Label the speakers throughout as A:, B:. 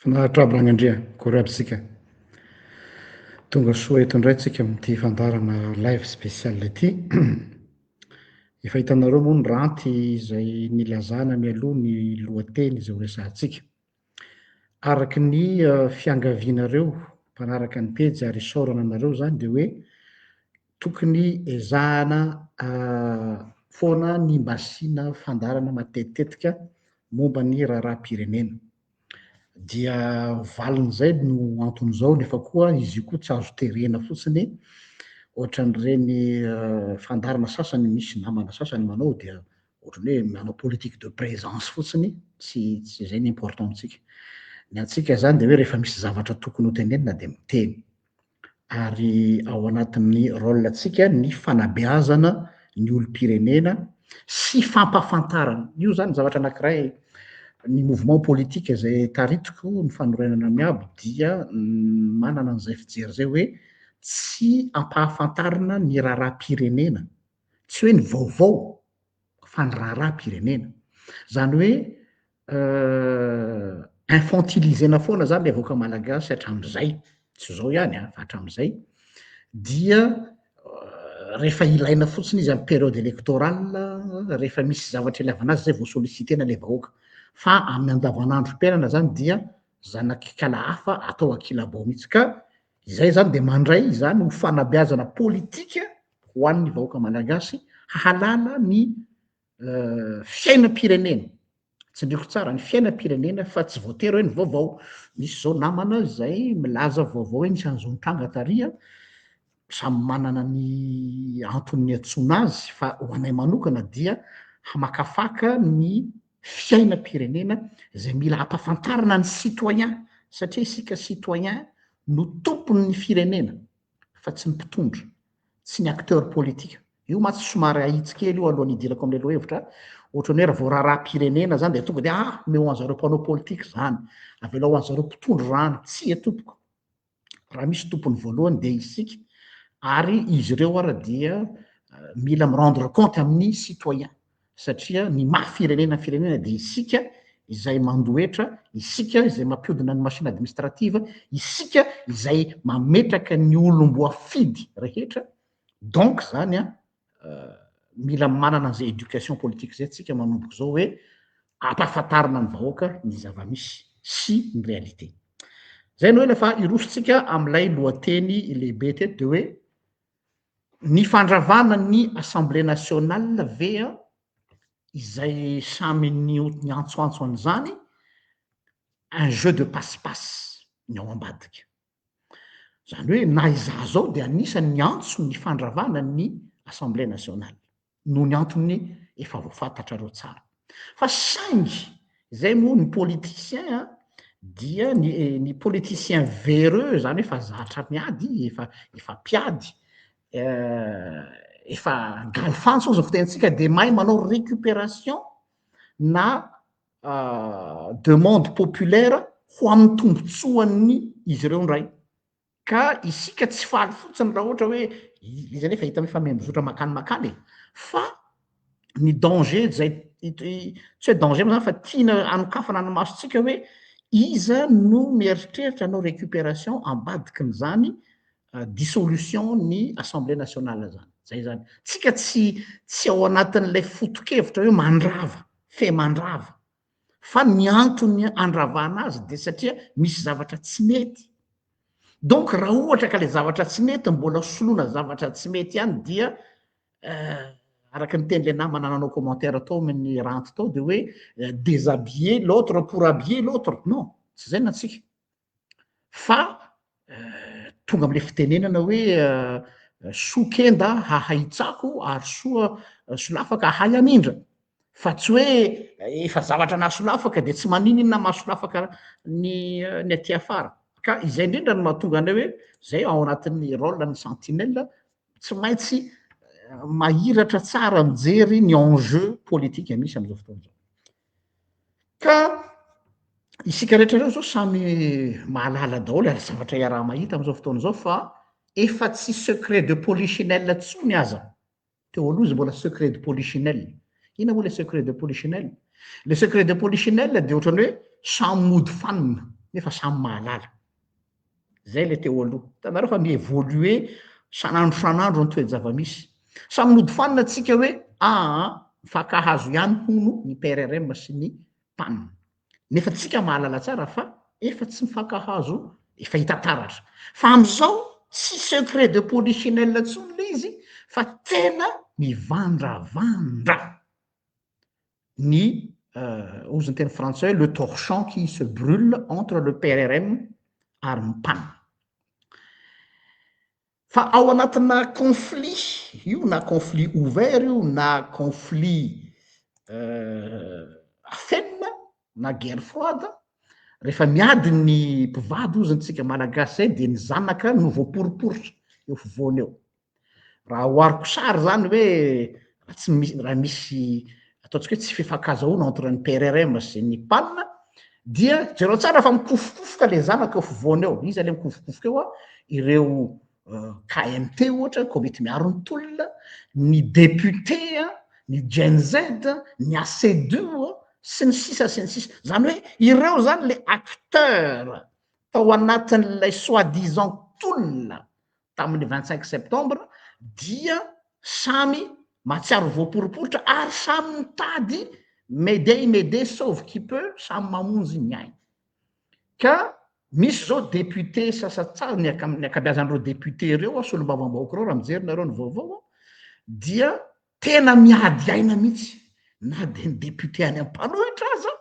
A: Finaritra aby Ragnandria, akory aby tsika. Tonga soa eto indray tsika amin'ity fandaharana live spécial ity. Efa hitanareo moa ny ranty izay nilazana mialoha ny lohateny izay horesahantsika. Araka ny eh, fiangavianareo mpanaraka ny pejy ary isaorana anareo izany dia hoe tokony ezahana eh, foana ny mba asiana fandaharana matetitetika momba ny raharaham-pirenena. Dia valin'izay no anton'izao nefa koa izy io koa tsy azo terena fotsiny ohatran'ireny fandaharana sasany misy namana sasany manao dia ohatran'ny hoe manao politique de présence fotsiny, tsy tsy izay ny important amintsika. Ny antsika izany dia hoe rehefa misy zavatra tokony ho tenenina dia miteny. Ary ao anatin'ny rôle-ntsika ny fanabeazana ny olom-pirenena sy fampahafantarana. Io izany zavatra anankiray, ny mouvement politique izay taritiko, ny fanorenana miabo dia manana an'izay fijery izay hoe tsy ampahafantarina ny raharaham-pirenena, tsy hoe ny vaovao fa ny raharaham-pirenena. Izany hoe infantilisena foana zany le vahoaka malagasy hatramin'izay, tsy zao ihany an, fa hatramin'izay, dia rehefa ilaina fotsiny izy amin'ny période électorale, rehefa misy zavatra ilaivana azy zay vao solliciter-na le vahoaka, fa amin'ny andavanandrom-piainana zany dia zanak'ikala hafa atao ankilabao mihitsy, ka izay zany dia mandray izany ho fanabeazana politika ho an'ny vahoaka malagasy hahalala ny fiainam-pirenena, tsindriako tsara ny fiainam-pirenena fa tsy voatery hoe ny vaovao, misy izao namana izay milaza vaovao hoe nisy an'izao nitranga tary an, samy manana ny antony niantsoana azy fa ho anay manokana dia hamakafaka ny fiainam-pirenena izay mila ampafantarina ny citoyen satria isika citoyen no tompon'ny firenena fa tsy ny mpitondra, tsy ny acteur politique. Io mantsy somary ahitsy kely io alohan'ny hidirako amin'ilay lohahevitra, ohatran'ny hoe raha vao raharaham-pirenena zany dia tonga dia ah, omeo ho an'zareo mpanao politika izany, avelao ho an'zareo mpitondra izany. Tsia tompoko, raha misy tompony voalohany dia isika, ary izy ireo ara dia mila mi-rendre compte amin'ny citoyen. satria ny maha firenena ny firenena dia isika izay mandoa hetra, isika izay mampiodina ny machine administrative, isika izay mametraka ny olom-boafidy rehetra, donc zany an mila manana an'izay éducation politique izay tsika manomboka izao hoe ampahafantarina ny vahoaka ny zava-misy sy ny réalité. Zay no ela fa hiroso-tsika amin'ilay lohateny lehibe teto dia hoe Ny fandravana ny Assemblée nationale ve an, izay samy niantsoantso an'izany, un jeu de passe passe ny ao ambadika. Izany hoe na izaho izao dia anisan'ny niantso ny fandravana ny Assemblée nationale. noho ny antony efa voafantatrareo tsara. Fa saingy izay moa ny politicien a, dia ny ny politicien véreux zany hoe efa zatra miady, efa efa mpiady, efa galfantsy hozy ny fitenintsika dia mahay manao récupération na demande populaire ho amin'ny tombotsoan'ny izy ireo indray. Ka isika tsy faly fotsiny raha ohatra hoe izy anefa hita hoe efa miha-mizotra makany makany e! Fa ny danger izay tsy hoe danger moa zany fa tiana hanokafana ny masontsika hoe iza no mieritreritra hanao récupération ambadikin'izany dissolution ny assemblée nationale zany. Zay zany. Tsika tsy tsy ao anatin'ilay foto-kevitra hoe mandrava, fe mandrava. Fa ny antony andravana azy dia satria misy zavatra tsy mety. Donc raha ohatra ka le zavatra tsy mety mbola soloina zavatra tsy mety ihany dia araka ny teny le namana nanao commentaire tao amin'ny ranty tao dia hoe déshabiller l'autre pour habiller l'autre. Non, tsy izay ny antsika. Fa tonga am'le fitenenana hoe soa kenda hahay hitsako ary soa solafaka hahay hamindra. Fa tsy hoe efa zavatra nahasolafaka dia tsy maninona inona mahasolafaka ny ny aty afara. Ka izay indrindra no mahatonga anay hoe zay ao anatin'ny rôle ny sentinelle tsy maintsy mahiratra tsara mijery ny enjeu politique misy amin'izao fotoana izao. Ka isika rehetra ireo zao samy mahalala daholo ary zavatra iaraha-mahita amin'izao fotoana izao fa efa tsy secret de polichinelle tsony aza. Teo aloha izy mbola secret de polichinelle. Inona moa le secret de polichinelle? Le secret de polichinelle dia ohatran'ny hoe samy mody fanina. Nefa samy mahalala. Zay le teo aloha. Hitanareo fa mi-évoluer san'andro san'andro ny toe-java-misy. Samy nody fanina tsika hoe aa mifankahazo ihany hono ny PRRM sy ny PAN. Nefa tsika mahalala tsara fa efa tsy mifankahazo, efa hita taratra. Fa amizao tsy secret de polichinelle tsony le izy fa tena mivandravandra ny hozy ny teny frantsay hoe le torchon qui se brûle entre le PRRM ary ny PAN. Fa ao anatina conflit io na conflit ouvert io na conflit afenina na guerre froide, rehefa miady ny mpivady hozy antsika malagasy zay dia ny zanaka no voaporiporitra eo afovoany eo. Raha ohariko sary zany hoe raha tsy misy, raha misy ataontsika hoe tsy fifankazahoana entre ny PRRM sy ny PAN dia jereo tsara fa mikofokofoka le zanaka eo afovoany eo. Iza le mikofokofoka eo a? Ireo KMT ohatra, komity miaro ny tolona, ny député, ny Gen Z, ny ACDU sy ny sisa sy ny sisa. Zany hoe ireo zany le acteur tao anatin'ilay soi-disant tolona tamin'ny 25 septembre dia samy mahatsiaro voaporiporitra ary samy mitady m'aider m'aider sauve qui peut, samy mamonjy ny ainy. Ka misy zao député sasantsasany, ny ny ankabeazan'ireo député ireo, solombavambahoaka ireo, raha mijery nareo ny vaovao, dia tena miady aina mihitsy, na dia ny député any am-panohitra aza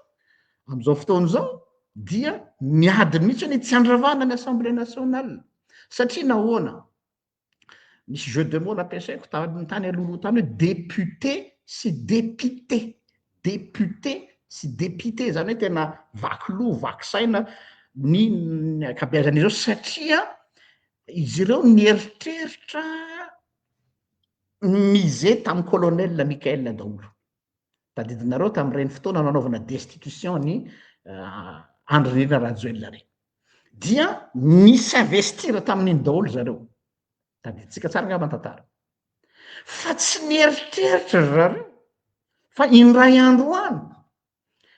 A: amin'izao fotoana izao dia miady mihitsy ny tsy andravana ny assemblée nationale. Satria nahoana? Misy jeu de mots nampiasaiko tany alohaloha tany hoe député sy dépité. Député sy dépité, zany hoe tena vaky loha, vaky saina ny ankabeazan'izy ireo satria izy ireo nieritreritra mise tamin'ny colonel Michael daholo. Tadidinareo tamin'ireny fotoana nanaovana destitution ny Andry Nirina Rajoelina ireny. Dia nis'investir tamin'iny daholo zareo. Tadidintsika tsara angamba ny tantara. Fa tsy nieritreritra ry zareo fa indray andro any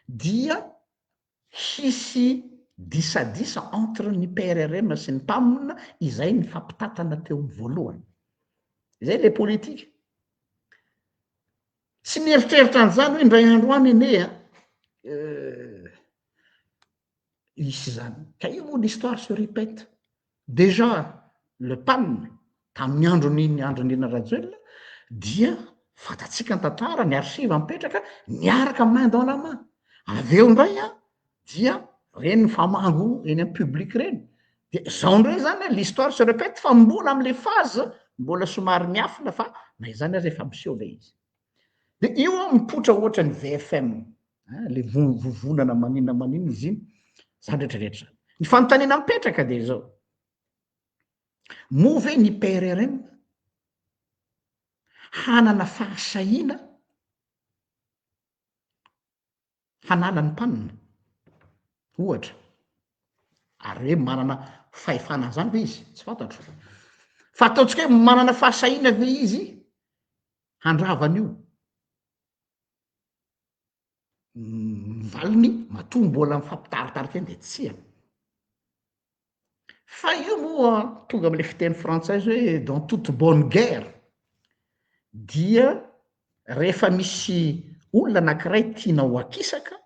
A: dia hisy disadisa entre ny PRRM sy ny PAM izay nifampitantana teo amin'ny voalohany. Izay le politika. Tsy mieritreritra an'izany hoe indray andro any anie a, hisy izany. Ka io moa l'histoire se répète. Déjà le PAM tamin'ny andron'iny Andry Nirina Rajoelina dia fantatsika ny tantara, ny archive mipetraka, niaraka main dans la main. Avy eo indray a, dia reny mifamango eny amin'ny public reny. Dia zao indray zany a, l'histoire se répète fa mbola amin'le phase mbola somary miafina fa na izany aza efa miseho le izy. Dia io an mipoitra ohatra ny VFM, hein, le vovonana maninona maninona izy iny, zany rehetra rehetra zany. Ny fanontaniana mipetraka dia izao, moa ve ny PRRM hanana fahasahiana hanala ny mpanina, ohatra, ary hoe manana fahefana an'izany ve izy? Tsy fantatro. Fa ataontsika hoe manana fahasahiana ve izy handrava an'io? Ny valiny, matoa mbola mifampitaritarika eny dia tsia. Fa io moa tonga am'le fiteny frantsay zao hoe dans toute bonne guerre dia rehefa misy olona anankiray tianao akisaka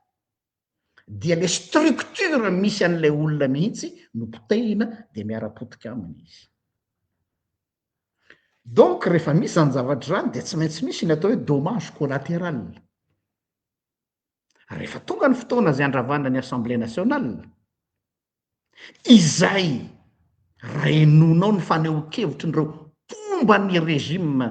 A: dia le structure misy an'ilay olona mihitsy no potehina dia miara-potika aminy izy. Donc rehefa misy zany zavatra zany dia tsy maintsy misy ny atao hoe dommage collatéral. Rehefa tonga ny fotoana izay andravana ny Assemblée nationale, izay raha henoinao ny fanehoan-kevitrin'ireo mpomba ny régime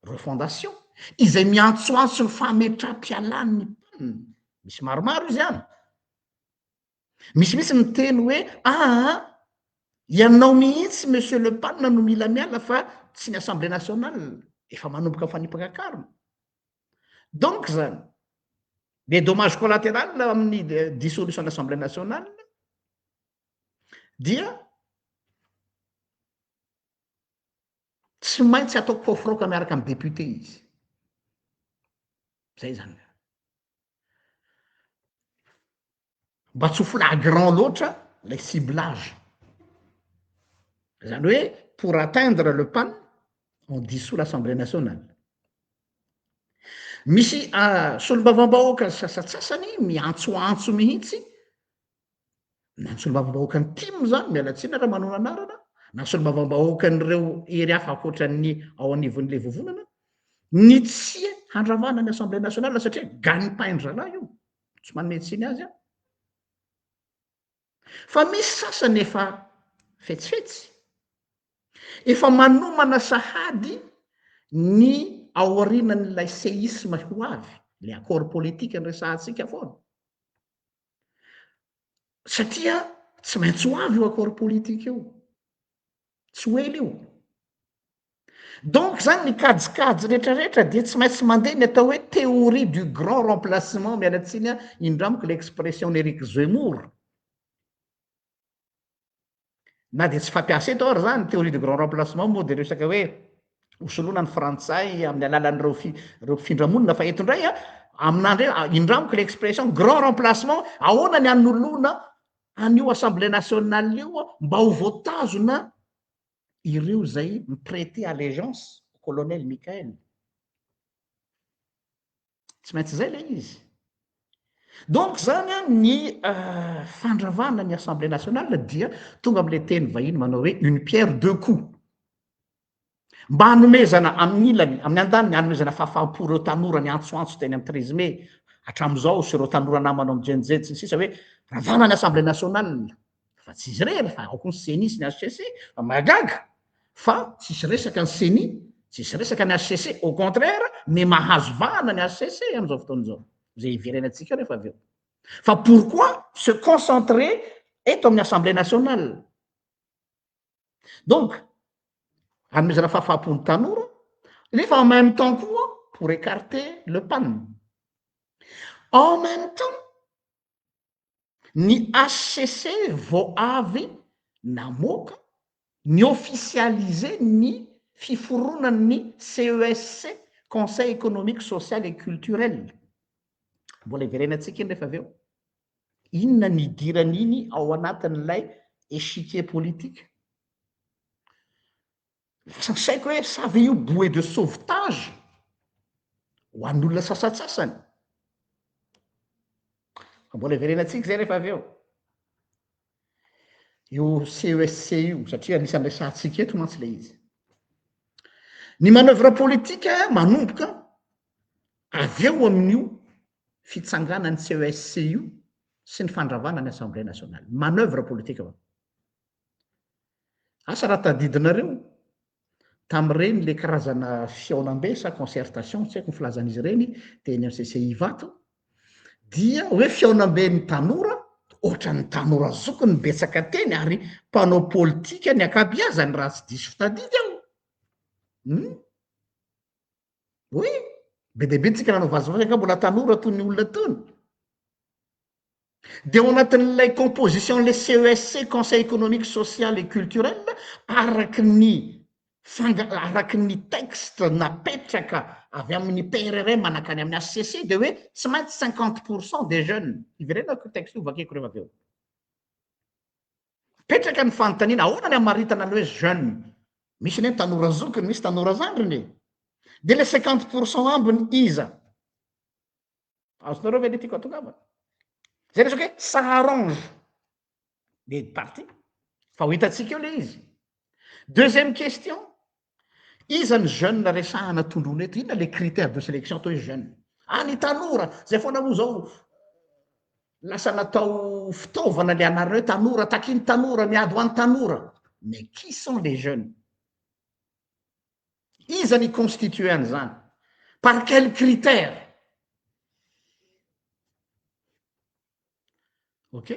A: refondation, izay miantsoantso ny fametraham-pialan'ny mponina, misy maromaro izy any, misy mihitsy miteny hoe aa ianao mihitsy monsieur le PAN no mila miala fa tsy ny Assemblée nationale, efa manomboka mifanipaka karma. Donc zany, le dommage collatéral amin'ny dissolution de l'Assemblée nationale dia tsy maintsy atao kofraoka miaraka amin'ny député izy. Zay zany. Mba tsy ho flagrant loatra ilay ciblage. Izany hoe pour atteindre le PAN, on dissout l'Assemblée nationale. Misy solombavambahoaka sasantsasany miantsoantso mihitsy, na ny solombavambahoakan'ny tim zany, miala tsiny raha manao anarana, na solombavambahoakan'ireo hery hafa ankoatran'ny ao anivon'ilay vovonana, ny tsy handravana ny Assemblée nationale satria gagne-pain-dry zalahy io, tsy manome tsiny azy aho. Fa misy sasany efa fetsifetsy, efa manomana sahady ny aorianan'ilay séisme ho avy, ilay accord politique niresahantsika foana. Satria tsy maintsy ho avy io accord politique io. Tsy ho ela io. Donc zany ny kajikajy retraretra dia tsy maintsy mandeha ny atao hoe théorie du grand remplacement, miala tsiny a, indramiko le expression n'Eric Zemmour. Na dia tsy fampiasa eto ary zany théorie du grand remplacement moa dia resaka hoe hosoloana ny frantsay amin'ny alalan'ireo fi-, ireo mpifindramonina, fa eto indray a, aminà indray, indramiko le expression grand remplacement, ahoana ny hanoloana an'io assemblée nationale io mba ho voatazona ireo izay mi-prêter allégeance au colonel Mickaël. Tsy maintsy izay ilay izy. Donc zany an, ny fandravana ny assemblée nationale dia tonga amin'ilay teny vahiny manao hoe une pierre deux coups. Mba hanomezana amin'ny ilany, amin'ny andaniny, hanomezana fahafaham-po ireo tanora niantsoantso teny amin'ny treize mai hatramin'izao sy ireo tanora namana ao amin'ny Gen Z sy ny sisa hoe ravana ny assemblée nationale. Fa tsy izy irery fa ao koa ny ceni sy ny HCC, fa mahagaga fa tsisy resaka ny ceni, tsisy resaka ny HCC, au contraire me mahazo vahana ny HCC amin'izao fotoana izao, izay hiverenantsika eo rehefa avy eo. Fa pourquoi se concentrer eto amin'ny assemblée nationale? Donc, hanomezana fahafaham-po ny tanora, nefa en même temps koa pour écarter le PAN. En même temps, Ny HCC vao avy namoaka, ni-officialiser ny fiforonan'ny CESC, Conseil Economique, Social et Culturel. Mbola hiverenantsika iny rehefa avy eo. Inona ny idiran'iny ao anatin'ilay échiquier politique? Lasa ny saiko hoe sa ve io bouée de sauvetage ho an'ny olona sasantsasany? Fa mbola hiverenantsika izay rehefa avy eo. Io CESC io, satria anisan'ny resahantsika eto mantsy ilay izy. Ny manœuvre politique manomboka avy eo amin'io fitsanganan'ny CESC io sy ny fandravana ny Assemblée nationale. Manœuvre politique. Asa raha tadidinareo, tamin'ireny le karazana fihaonambe sa concertation, tsy haiko ny filazan'izy ireny, teny amin'ny CCI Ivato, dia hoe fihaonamben'ny tanora, ohatran'ny tanora zokiny betsaka teny ary mpanao politika ny ankabeazany raha tsy diso fitadidy aho. Hum? Oui, be dia be tsika nanao vazivazy angaha mbola tanora toy ny olona tony. Dia ao anatin'ilay composition-n'ilay CESC, Conseil Economique, Social et Culturel, araky ny fanga-, araky ny texte napetraka avy amin'ny PRRM nankany amin'ny HCC dia hoe tsy maintsy cinquante pour cent des jeunes. Hiverenako io texte io vakiako rehefa avy eo. Mipetraka ny fanontaniana, ahoana ny hamaritana ny hoe jeune? Misy anie ny tanora zokiny, misy tanora zandriny e! Dia ilay cinquante pour cent ambiny iza? Azonareo ve le tiako atongavana? Zay resaka hoe ça arrange les parties fa ho hitantsika eo le izy. Deuxième question, iza ny jeune resahana tondroina eto? Inona le critère de sélection atao hoe jeune? Ah ny tanora, zay foana moa zao lasa natao fitaovana le anarana hoe tanora, takin'ny tanora, miady ho an'ny tanora. Mais qui sont les jeunes? Iza ny constituer an'izany? Par quel critère? Ok.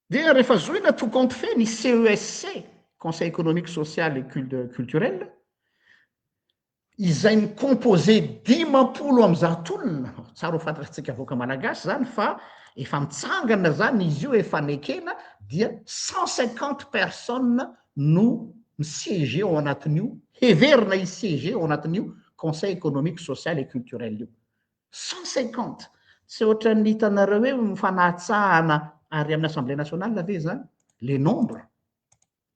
A: Dia rehefa zohina tout compte fait ny CESC, Conseil économique, social et culturel, izay mi-composer 150 olona, tsara ho fantatr'tsika vahoaka malagasy zany fa efa mitsangana zany izy io, efa nekena, dia 150 personnes no mi-siéger ao anatin'io, heverina hi-siéger ao anatin'io Conseil économique, social et culturel io. 150! Tsy ohatran'ny hitanareo hoe mifanatsahana Ary amin'ny Assemblée nationale ve izany? Le nombre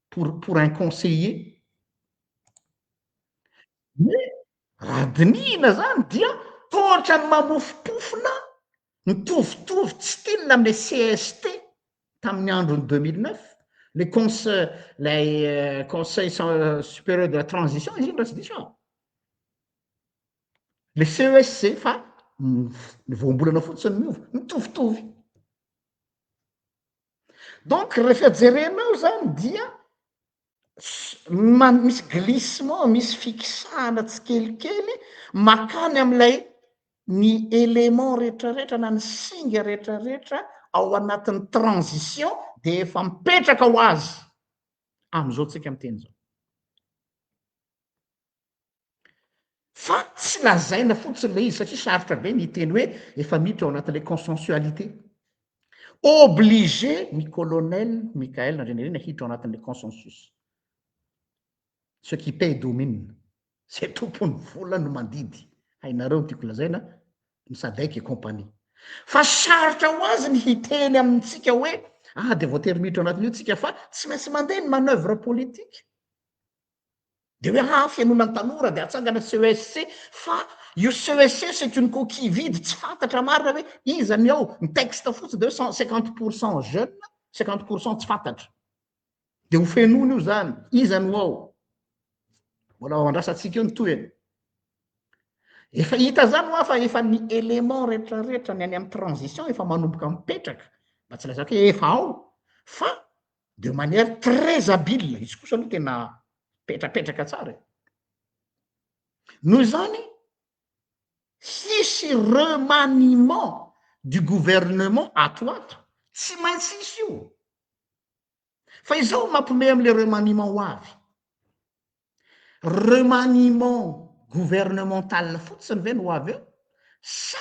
A: pour pour un conseiller. Mais raha dinihina zany dia toa ohatran'ny mamofompofona mitovitovy style amin'ilay CST tamin'ny andron'ny 2009, le conse lay conseil supérieur de la transition izy iny raha tsy diso aho. Le CESC fa ny voambolana fotsiny miova, mitovitovy. Donc rehefa jerenao zany dia misy glissement, misy fikisahana tsikelikely makany amin'ilay ny élément rehetrarehetra na ny singa rehetrarehetra ao anatin'ny transition dia efa mipetraka ho azy amin'izao tsika miteny izao. Fa tsy lazaina fotsiny ilay izy satria sarotra be ny hiteny hoe efa miditra ao anatin'ilay consensualité. Obligé ny colonel Mickaël Randrianirina hiditra ao anatin'ilay consensus. Ce qui paie domine. Izay tompon'ny vola no mandidy. Hainareo ny tiako lazaina, ny Sadec et compagnie. Fa sarotra ho azy ny hiteny amintsika hoe ah dia voatery miditra ao anatin'io tsika fa tsy maintsy mandeha ny manoeuvre politique. Dia hoe haa fenoina ny tanora dia atsangana CESC fa io CESC c'est une coquille vide tsy fantatra marina hoe iza ny ao, ny texte fotsiny dia hoe 150 pourcent jeune, 50 pourcent tsy fantatra. Dia ho fenoina io zany, iza no ao? Mbola ao andrasantsika eo ny tohiny. Efa hita zany hoa fa efa ny élément rehetrarehetra ny any amin'ny transition efa manomboka mipetraka, mba tsy lazaiko hoe efa ao fa de manière très habile, izy kosa aloha tena petrapetraka tsara e. Noho izany, hisy remaniement du gouvernement ato ato, tsy maintsy hisy io. Fa izao mampiomehy am'le remaniement ho avy. Remaniement gouvernemental fotsiny ve no ho avy eo sa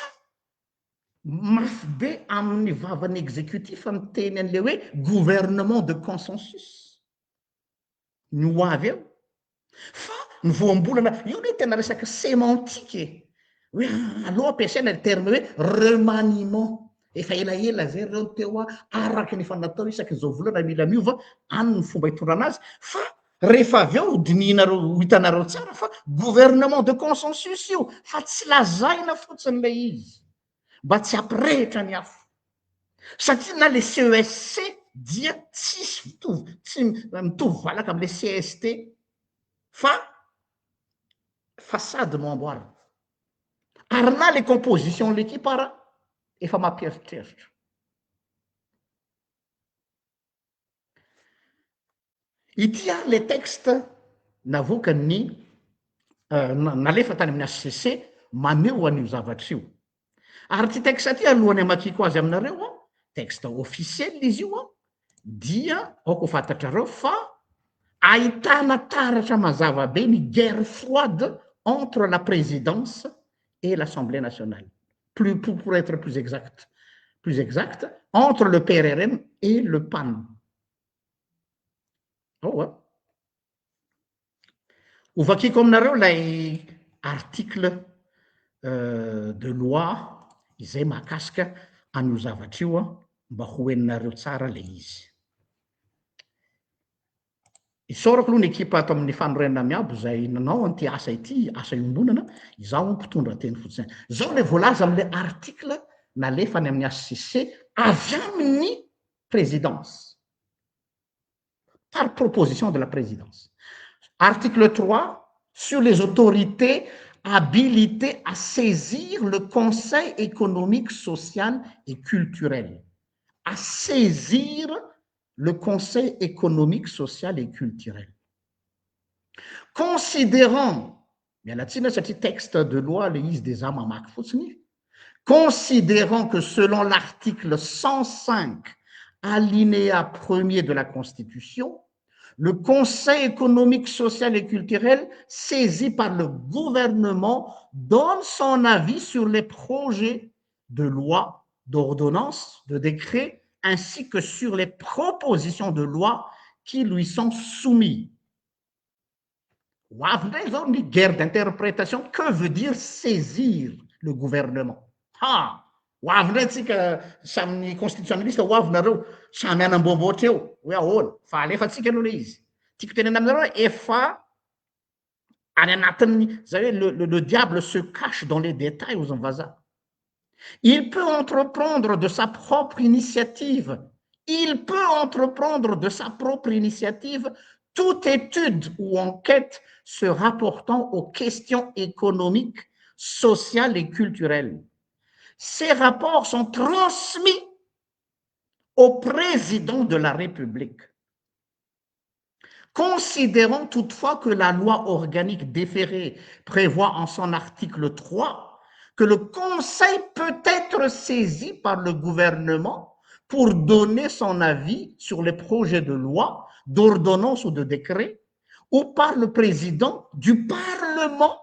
A: mafy be amin'ny vavan'ny exécutif miteny an'le hoe gouvernement de consensus ny ho avy eo? Fa ny voambolana io ne tena resaky sémantique e, hoe aloha ampiasaina le terme hoe remaniement, efa elaela zay reo ny teo a, araky ny efa natao isaky izao volana mila miova any ny fomba hitondrana azy, fa rehefa avy eo dinihinareo ho hitanareo tsara fa gouvernement de consensus io fa tsy lazaina fotsiny le izy mba tsy hampirehitra ny afo, satria na le CESC dia tsisy mitovy, tsy mitovy valaka am'le CST fa façade no amboarina, ary na le composition l'équipe ara efa mampieritreritra. Ity ary le texte navoakan'ny nalefa tany amin'ny HCC maneho an'io zavatra io. Ary ity texte ity alohan'ny hamakiako azy aminareo an, texte officiel izy io an, dia aoka ho fantatrareo fa ahitana taratra mazava be ny guerre froide entre la présidence et l'Assemblée nationale. Plus, pour, pour être plus exact, plus exact, entre le PRRM et le PAN. Ao a. Hovakiko aminareo ilay article de loi izay mahakasika an'io zavatra io mba ho henonareo tsara ilay izy. Isaorako aloha ny ekipa ato amin'ny fanorenana miabo izay nanao an'ity asa ity, asa iombonana, izaho mpitondra teny fotsiny. Izao ilay voalaza amin'ilay article nalefa any amin'ny HCC avy amin'ny présidence. Par proposition de la présidence. Article 3, sur les autorités habilitées à saisir le Conseil économique, social et culturel. À saisir le Conseil économique, social et culturel. Considérant, miala tsiny satria texte de loi le izy de za mamaky fotsiny, considérant que selon l'article 105 alinéa premier de la Constitution, le Conseil économique, social et culturel saisi par le gouvernement donne son avis sur les projets de loi, d'ordonnance, de décret, ainsi que sur les propositions de loi qui lui sont soumises. Ho avy indray zao ny guerre d'interprétation, que veut dire saisir le gouvernement? Ha! Ho avy indray tsika samy constitutionnaliste ho avy nareo, samy hanamboamboatra eo hoe ahoana, fa alefantsika aloha le izy. Tiako tenenina aminareo hoe efa any anatin'ny zay hoe le le diable se cache dans les détails hozy ny vazaha. Il peut entreprendre de sa propre initiative, il peut entreprendre de sa propre initiative toute étude ou enquête se rapportant aux questions économiques, sociales et culturelles. Ces rapports sont transmis au président de la République. Considérant toutefois que la loi organique déférée prévoit en son article 3 que le Conseil peut être saisi par le gouvernement pour donner son avis sur les projets de loi, d'ordonnance ou de décret, ou par le président du Parlement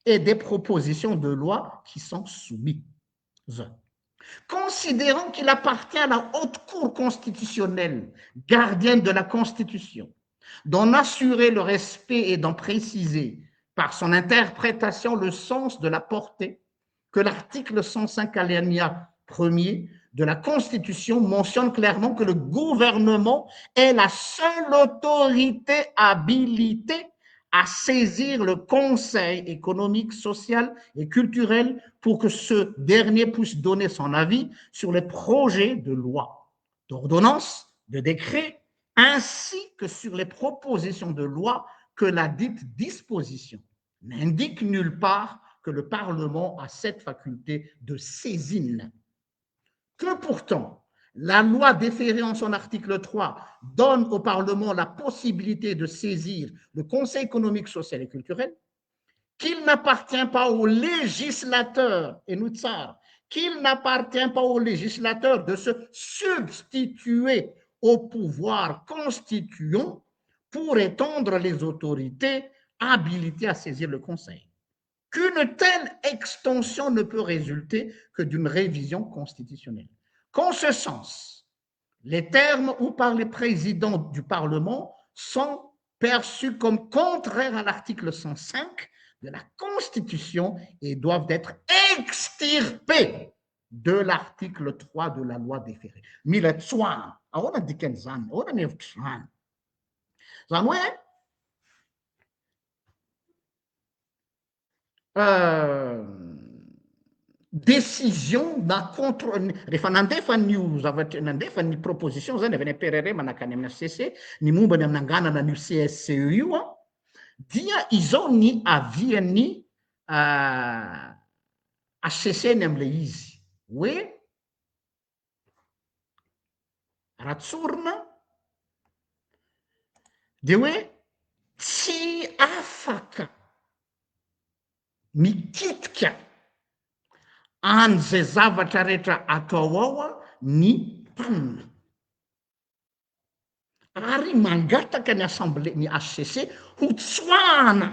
A: et des propositions de loi qui sont soumises. Considérant qu'il appartient à la haute cour constitutionnelle, gardienne de la Constitution, d'en assurer le respect et d'en préciser par son interprétation le sens de la portée que l'article 105 alinéa 1er de la Constitution mentionne clairement que le gouvernement est la seule autorité habilitée à saisir le Conseil économique, social et culturel pour que ce dernier puisse donner son avis sur les projets de loi, d'ordonnance, de décret, ainsi que sur les propositions de loi que la dite disposition n'indique nulle part que le Parlement a cette faculté de saisine. Que pourtant, la loi déférée en son article 3 donne au Parlement la possibilité de saisir le Conseil économique, social et culturel, qu'il n'appartient pas au législateur, et nous tsar, qu'il n'appartient pas au législateur de se substituer au pouvoir constituant pour étendre les autorités habilitées à saisir le Conseil. Qu'une telle extension ne peut résulter que d'une révision constitutionnelle. Qu'en ce sens, les termes où par les présidents du Parlement sont perçus comme contraires à l'article 105 de la Constitution et doivent être extirpés de l'article 3 de la loi déférée. Mila tsoahana. Ahoana ny dikan'izany? Ahoana ny hevitr'izany? Zany hoe décision na contre rehefa nandefa an'io zavatra nandefa ny proposition zany avy any PRRM nankany amin'ny HCC ny momba ny hananganana an'io CSCE io an, dia izao ny avian'ny HCC ny amin'ilay izy hoe raha tsorina dia hoe tsy afaka mikitika an'izay zavatra rehetra atao ao ny mpanina ary mangataka ny assemblée ny HCC ho tsoahana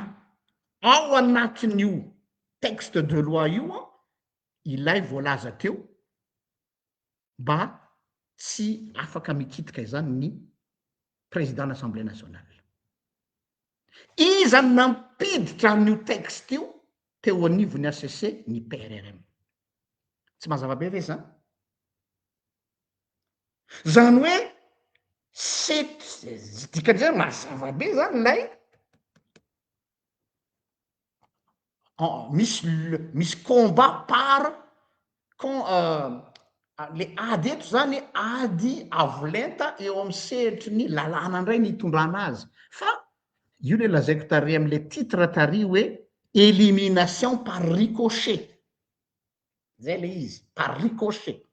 A: ao anatin'io texte de loi io ilay voalaza teo mba tsy afaka mikitika izany ny président n'assemblée nationale. Iza no nampiditra an'io texte io teo anivon'ny HCC? Ny PRRM. Tsy mazava be ve zany? Zany hoe c'est dikan'izay mazava be zany ilay misy misy combat par con le ady eto zany ady avo lenta eo amin'ny sehatry ny lalàna indray ny hitondrana azy fa io le lazaiko tary am'le titre tary hoe élimination par ricochet zay le izy par ricochet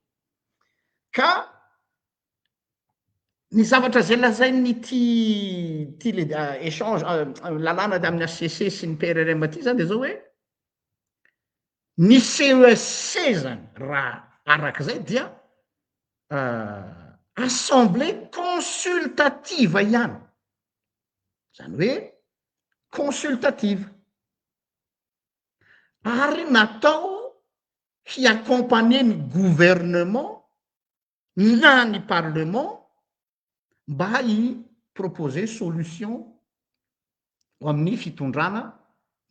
A: ka Ny zavatra izay lazain'ity ity le échange lalàna amin'ny HCC sy ny PRRM ity zany de zao hoe ny CESC zany raha arak'izay dia assemblée consultative ihany, zany hoe consultative ary natao hi-accompagner ny gouvernement na ny parlement mba hi proposer solution ho amin'ny fitondrana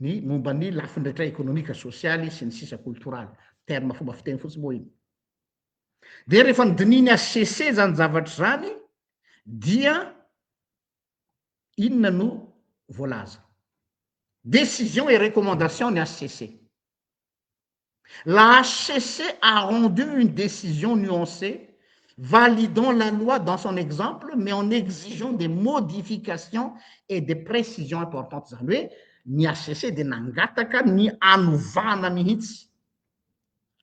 A: ny momba ny lafiny rehetra ekonomika, sosialy sy ny sisa koltoraly. Terme fomba fiteny fotsiny moa iny. Dia rehefa nodinihin'ny HCC izany zavatra izany dia inona no voalaza? Décision et recommandation ny HCC. La HCC a rendu une décision nuancée validant la loi dans son exemple mais en exigeant des modifications et des précisions importantes. Izany hoe ny HCC dia nangataka ny hanovana mihitsy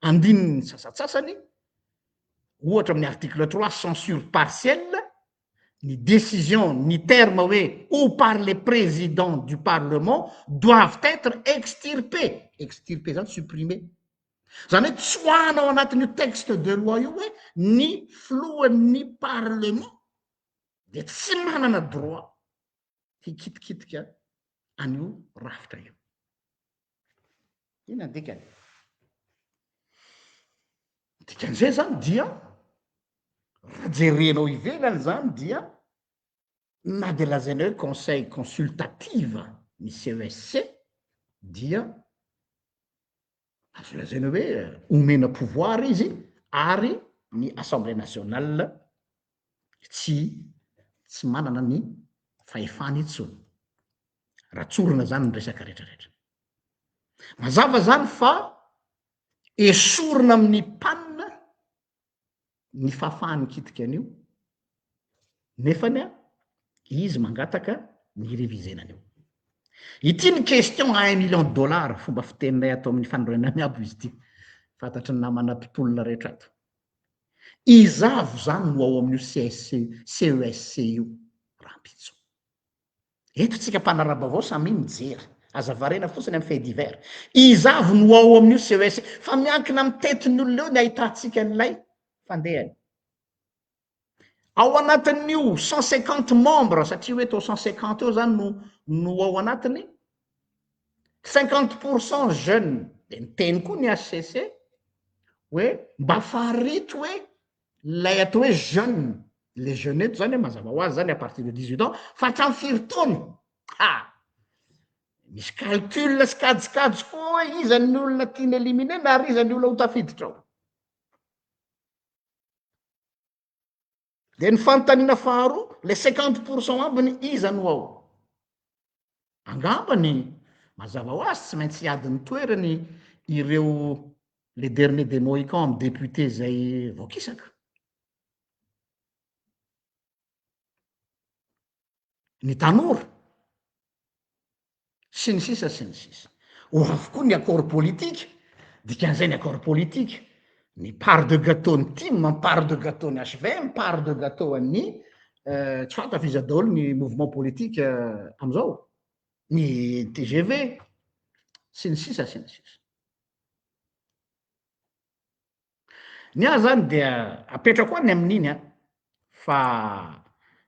A: andininy sasantsasany, ohatra amin'ny article trois censure partielle, ny décision, ny terme hoe ou par les présidents du parlement doivent être extirpés, extirpés zany supprimer, zany hoe tsoahana ao anatin'io texte de loi io hoe ny filohan'ny parlement dia tsy manana droit hikitikitika an'io rafitra io. Inona ny dikany? Dikan'izay zany dia raha jerenao ivelany zany dia na dia lazaina hoe conseil consultative ny CESC dia azo lazaina hoe omena pouvoir izy ary ny assemblée nationale tsy tsy manana ny fahefany intsony. Raha tsorina zany ny resaka rehetrarehetra. Mazava zany fa esorina amin'ny PAN ny fahafahany mikitika an'io, nefany a, izy mangataka ny hi-reviser-na an'io. Ity ny question à un million de dollars, fomba fiteninay ato amin'ny fanorenana miabo izy ity, fantatry ny namana mpitolona rehetra ato. Iza avy izany no ao amin'io CSC, CESC io rahampitso? Eto tsika mpanara-baovao samia mijery. Aza variana fotsiny amin'ny fait divers. Iza avy no ao amin'io CESC? Fa miankina amin'ny tetin'ny olona eo ny ahitantsika an'ilay fandehany. Ao anatin'io 150 membres, satria hoe toa 150 eo zany no no ao anatiny, 50 pour cent jeunes, dia niteny koa ny HCC hoe mba farito hoe Ilay atao hoe jeune, le jeune eto zany mazava ho azy zany à partir de 18 ans, fa hatramin'ny firy taona? Ha! Misy calcul sy kajikajy koa hoe iza ny olona tiany éliminer-na ary iza ny olona ho tafiditra ao. Dia ny fanontaniana faharoa, le 50 pour cent ambiny iza no ao? Angambany, mazava ho azy, tsy maintsy hiady ny toerany ireo les derniers des mohicans amin'ny député izay voakisaka. Ny tanora, sy ny sisa sy ny sisa. Ho avy koa ny accord politique, dikan'izay ny accord politique, ny part de gâteau ny tim, part de gâteau ny hvm, part de gâteau an'ny tsy fantatra fa iza daholo ny mouvement politique amizao, ny tgv, sy ny sisa sy ny sisa. Ny ahy zany dia apetrako any amin'iny an, fa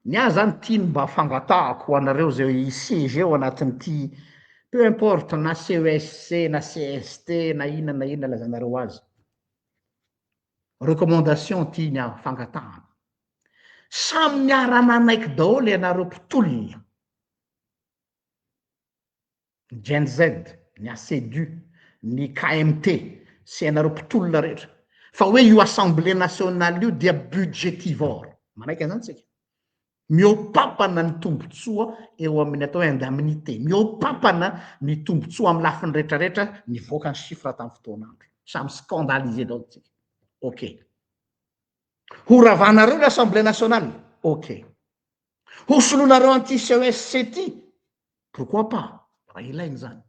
A: ny ahy zany ty no mba fangatahako ho anareo zay hi-siéger ao anatin'ity peu importe na CESC na CST na inona na inona lazainareo azy, recommandation ty ny ahy, fangatahana. Samy niara-nanaiky daholo ianareo mpitolona. ny Gen Z, ny ACDU, ny KMT sy ianareo mpitolona rehetra fa hoe io assemblée nationale io dia budgetivore. Manaiky an'izany tsika? Mihoa-pampana ny tombontsoa eo amin'ny atao hoe indemnité, mihoa-pampana ny tombontsoa amin'ny lafiny rehetrarehetra nivoaka ny chiffre tamin'ny fotoan'andro. Samy scandalisé daholo tsika. Ok. Ho ravanareo ny assemblée nationale? Ok. Ho soloinareo an'ity CESC ity? Pourquoi pas, raha ilaina izany.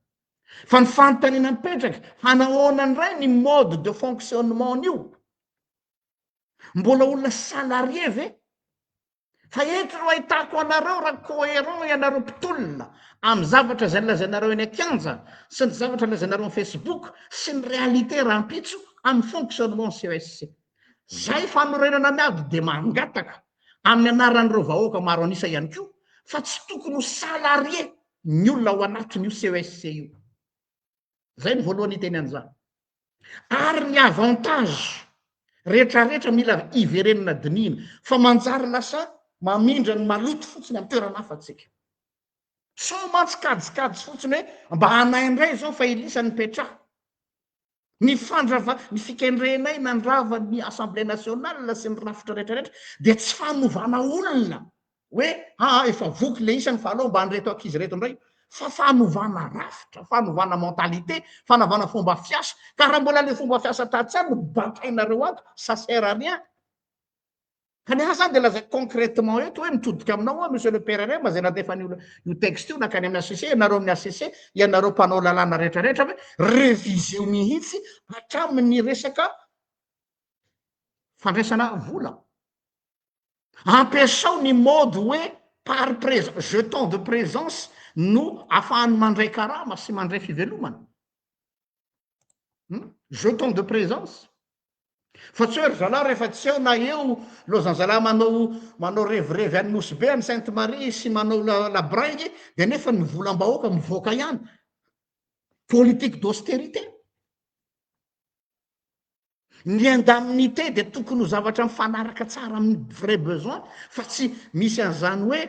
A: Fa ny fanontaniana mipetraka, hanahoana indray ny mode de fonctionnement-n'io? Mbola olona salarié ve? Fa eto no ahitako anareo raha cohérent ianareo mpitolona amin'ny zavatra izay lazainareo eny an-kianja sy ny zavatra lazainareo amin'ny Facebook sy ny réalité rahampitso amin'ny fonctionnement CESC. Zay fanorenana miady dia mangataka amin'ny anaran'ireo vahoaka maro an'isa ihany koa fa tsy tokony ho salarié ny olona ao anatin'io CESC io. Zay ny voalohany hiteny an'izany. Ary ny avantage rehetrarehetra mila hiverenana dinihina fa manjary lasa mamindra ny maloto fotsiny amin'ny toerana hafa tsika. Sao mantsy kajikajy fotsiny hoe mba anay indray izao fa i lisany mipetraha. Ny fandrava, ny fikendrenay nandrava ny Assemblée nationale sy ny rafitra rehetra rehetra dia tsy fanovana olona hoe aa efa voky le isany fa aleo mba an'ireto ankizy ireto indray fa fanovana rafitra, fanovana mentalité, fanavana fomba fiasa, ka raha mbola le fomba fiasa tatsy ihany no batainareo ato, ça sert à rien. Ka ny ahy zany de lazaiko concrètement eto hoe mitodika aminao aho monsieur le PRRM zay nandefa an'io io texte io nankany amin'ny HCC, ianareo amin'ny HCC, ianareo mpanao lalàna rehetra rehetra hoe reviseo mihitsy hatramin'ny resaka fandraisana vola. Ampiasao ny mode hoe par présence, jeton de présence no afahany mandray karama sy mandray fivelomana. Hum, jeton de présence. Fa tsy hoe ry zalahy rehefa tsy eo na eo lozan zalahy manao manao revirevy any Nosy Be any Sainte Marie sy manao la la bringue dia nefa ny volam-bahoaka mivoaka ihany. Politique d'austérité. Ny indemnité dia tokony ho zavatra mifanaraka tsara amin'ny vrai besoin fa tsy misy an'izany hoe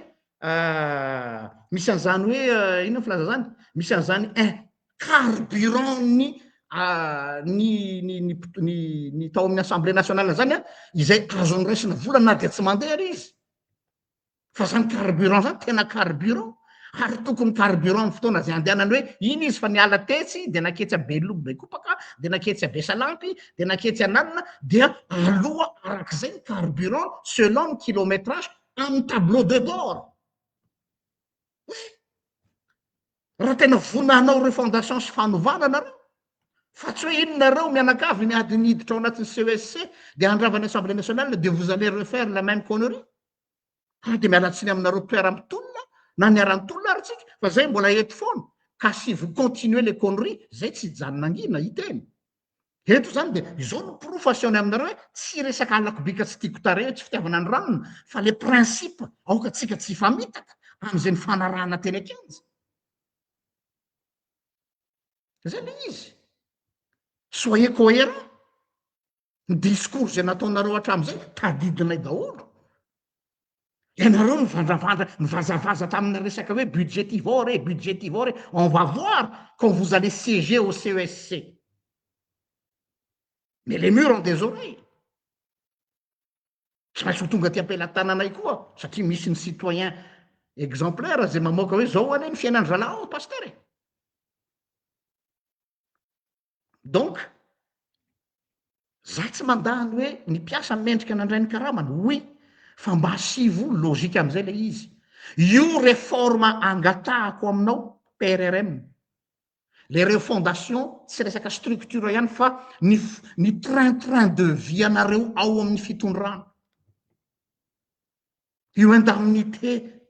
A: misy an'izany hoe inona ny filaza zany? Misy an'izany un carburant ny ny ny ny ny ny tao amin'ny assemblée nationale zany an, izay azony raisina vola na dia tsy mandeha ary izy. Fa zany carburant zany tena carburant ary tokony carburant amin'ny fotoana izay andehanany hoe iny izy fa niala tetsy dia naketsy a Beloha Bekopaka dia naketsy a Besalampy dia naketsy ananona dia aloha arak'izay ny carburant selon ny kilométrage amin'ny tableau de bord. Oui. Raha tena vonona hanao refondation sy fanovana nareo fa tsy hoe iny nareo mianakavy miady ny hiditra ao anatin'ny CESC dia handrava ny Assemblée nationale dia vous allez refaire la même connerie. Ary dia miala tsiny aminareo mpiara-mitolona na niara-nitolona ary tsika fa zay mbola eto foana ka si vous continuez les conneries zay tsy hijanona angina hiteny. Eto zany dia izao no porofo asehony aminareo hoe tsy resaka halako bika tsy tiako tarehy tsy fitiavana ny ranona fa le principe aoka tsika tsy hifamitaka amin'izay nifanarahana teny an-kianja. Zay le izy. Soyez cohérent. Ny discours izay nataonareo hatramin'izay tadidinay daholo. Ianareo nivandravandra, nivazavaza tamina resaka hoe budgétivore, budgétivore, on va voir quand vous allez siéger au CESC. Mais les murs ont des oreilles. Tsy maintsy ho tonga aty am-pelatananay koa satria misy ny citoyen exemplaire izay mamoaka hoe zao anie ny fiainan-dry zalahy ao pasteur e. Donc, za tsy mandà ny hoe ny mpiasa mendrika nandray ny karamany, oui, fa mba asivo logique amizay le izy. Io réforme angatahako aminao PRRM, le refondation tsy resaka structure ihany fa ny ny train train de vie anareo ao amin'ny fitondrana. Io indemnité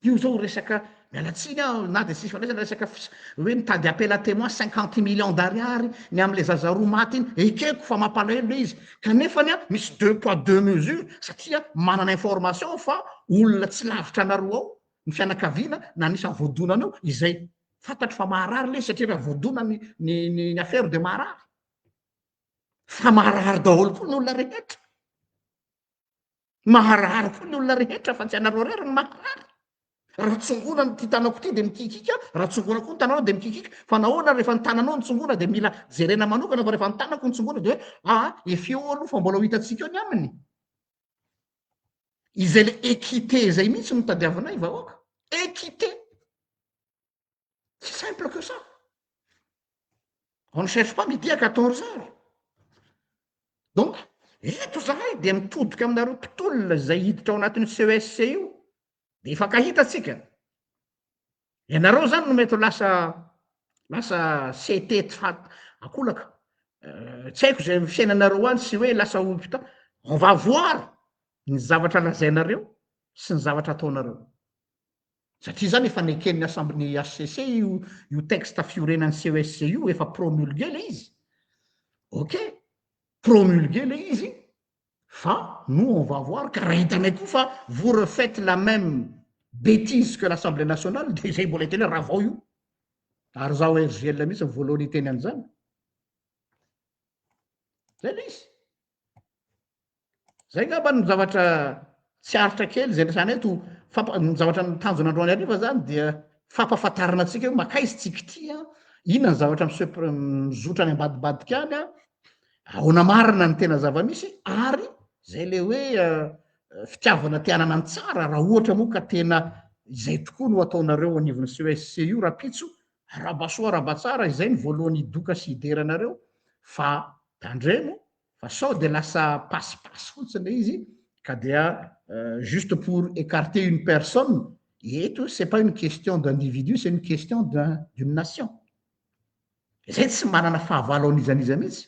A: Io zao resaka, miala tsiny aho na dia tsisy ifandraisana resaka hoe mitady appel à témoin 50 millions d'ariary ny amin'ilay zaza roa maty iny, ekeko fa mampalahelo ilay izy, kanefany an misy deux poids deux mesures satria manana information aho fa olona tsy lavitra anareo ao ny fianakaviana na anisan'ny voadona anao izay fantatro fa maharary ilay izy satria raha voadona ny ny ny affaire dia maharary, fa maharary daholo koa ny olona rehetra. Maharary koa ny olona rehetra fa tsy anareo irery no maharary. Raha tsongoina ity tanako ity dia mikikiaka, raha tsongoina koa ny tananao dia mikikiaka. Fa nahoana rehefa ny tananao no tsongoina dia mila jerena manokana fa rehefa ny tanako no tsongoina dia hoe aa efa eo aloha fa mbola ho hitantsika eo ny aminy. Izay le équité izay mihitsy no tadiavinay vahoaka. Équité. C'est simple que ça. On ne cherche pas midi à 14 heures. Donc, eto zahay dia mitodika aminareo mpitolona izay hiditra ao anatin'ny CESC io, dia hifankahita tsika. Ianareo zany no mety ho lasa lasa CT tsy fat akolaka. Euh, tsy haiko izay fiainanareo any sy hoe lasa ho mpita. On va voir ny zavatra lazainareo sy ny zavatra ataonareo. Satria zany efa neken'ny assemblée HCC io io texte fiorenan'ny CESC io, efa promulgué le izy. Ok, promulgué le izy, fa nous on va voir ka raha hitanay koa fa vous refaites la même bêtise que l'Assemblée nationale dia izay mbola hiteny hoe ravao io. Ary zaho RGL mihitsy ny voalohany hiteny an'izany. Zay le izy. Zay ngamba no zavatra tsy aritra kely zay resahana eto, fampa- ny zavatra ny tanjona androany hariva zany dia fampahafantarana antsika hoe makaiza tsika ity an, Inona ny zavatra mi-se mizotra any ambadibadika any an, ahoana marina ny tena zava-misy ary zay le hoe fitiavana te hanana ny tsara raha ohatra moa ka tena izay tokoa no ataonareo anivon'ny CESC io rapitso, arahaba soa arahaba tsara, izay ny voalohany hidoka sy hidera anareo fa tandremo fa sao dia lasa passe-passe fotsiny le izy ka dia juste pour écarter une personne, eto c'est pas une question d'individu, c'est une question d'un d'une nation. Izay tsy manana fahavalo an'iza n'iza mihitsy.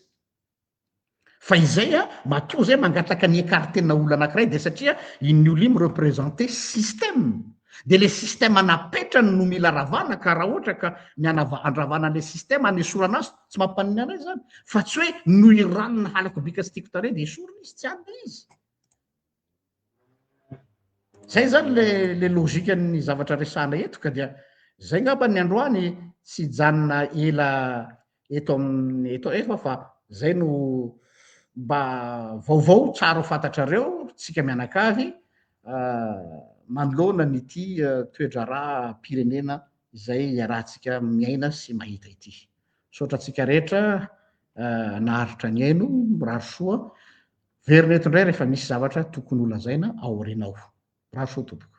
A: Fa izay a, matoa zay mangataka ny écarter-na olona anankiray dia satria iny olona iny mi-représenter système. Dia le système napetrany no mila ravana ka raha ohatra ka ny anava andravana an'le système anesorana azy tsy mampanina anay zany fa tsy hoe noho i ranona halako bika sy tiako tarehy dia esorina izy, tsy any le izy. Zay zany le le logique ny zavatra resahana eto ka dia zay ngamba ny androany tsy hijanona ela eto amin'ny eto eto aho fa zay no mba vaovao tsara ho fantatrareo tsika mianakavy manoloana an'ity toe-draharaham-pirenena izay iarahantsika miaina sy mahita ity. Misaotra antsika rehetra naharitra nihaino, mirary soa. Verina eto indray rehefa misy zavatra tokony ho lazaina aoriana ao. Mirary soa tompoko.